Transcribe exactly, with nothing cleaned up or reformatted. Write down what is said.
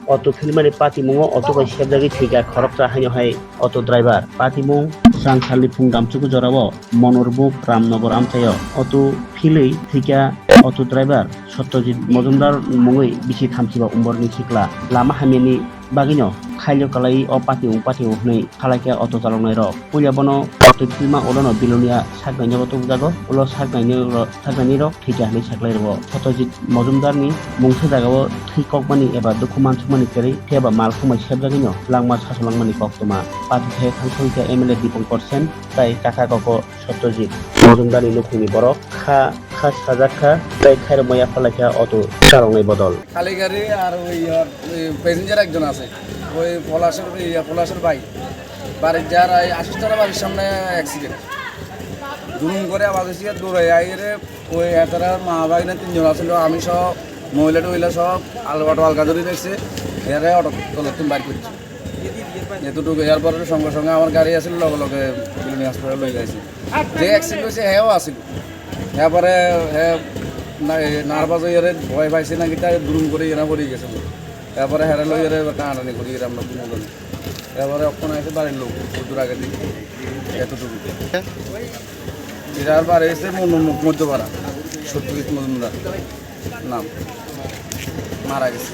Auto philmani patimungo auto bai sebjagwi thwikha khoroksa haino hai auto driver. Patimung chwngsalni phung damchuku jorao Monorbuk Ramnagar amchaio auto philwi thwikha auto driver Satyajit Majumdar mungwi bisi thamchiba umorni sikla. Lama hamyani bagwino khailio kalai o patimung patimung hwnwi khalaikha auto chaloknai rok. Puila bono auto philma ulono Bilonia saknaini bo tubjago. Ulo saknaini ro-, saknaini rok thwikha hwnwi saklai rwo. Satyajit Majumdarni mungsa jagao thwi kokmani eba dukhu mansukmani kwrwi phiya ba malkhung bai sebjagwino langma sasolangmani koktwma. Pati thai thangthokjak M L A Dipankar Sen tai kaka koko Satyajit Majumdarni nukhungni borok kha, kha sajak kha tai khairokma yaphar lai kha auto chaloknai bodol. খালি গাড়ি আর ওই, আহ, ওই প্যাসেঞ্জার একজন আছে, ওই পলাশের, ওই, আহ, পলাশের ভাই, বাড়ির যার ওই আশিস তারা বাড়ির সামনে অ্যাক্সিডেন্ট। দুম করে আওয়াজ হয়েছে, দৌড়ে আইরে ওই এতারা মা ভাই না তিনজন আছিল, আমি সহ মহিলা টহিলা সহ আলু অটো আলগা ধরে দেখছে, এরা অটো তলার তুমি বাইর করছে। এতটুকু এয়ারপোর্টের সঙ্গে সঙ্গে আমার গাড়ি আছিল, লগে লগে বিল্ডিং হসপিটাল লই যাইছি। যে অ্যাক্সিডেন্ট হয়েছে, হেও আছিল। এরপরে হে নার্ভাস হয়ে এরে ভয় পাইছে নাকি, তাই দুরুম করে এরা পড়ে গেছে। এরপরে হেরা লই এরে টানাটানি করি এরা আমরা দুজন। এরপরে অক্ষণ আছে বাড়ির লোক, দূর আগে দিন এতটুকু। এরা আর বাড়ি এসে মন-, মন-, মধ্যপাড়া, সত্যজিৎ মজুমদার নাম, মারা গেছে।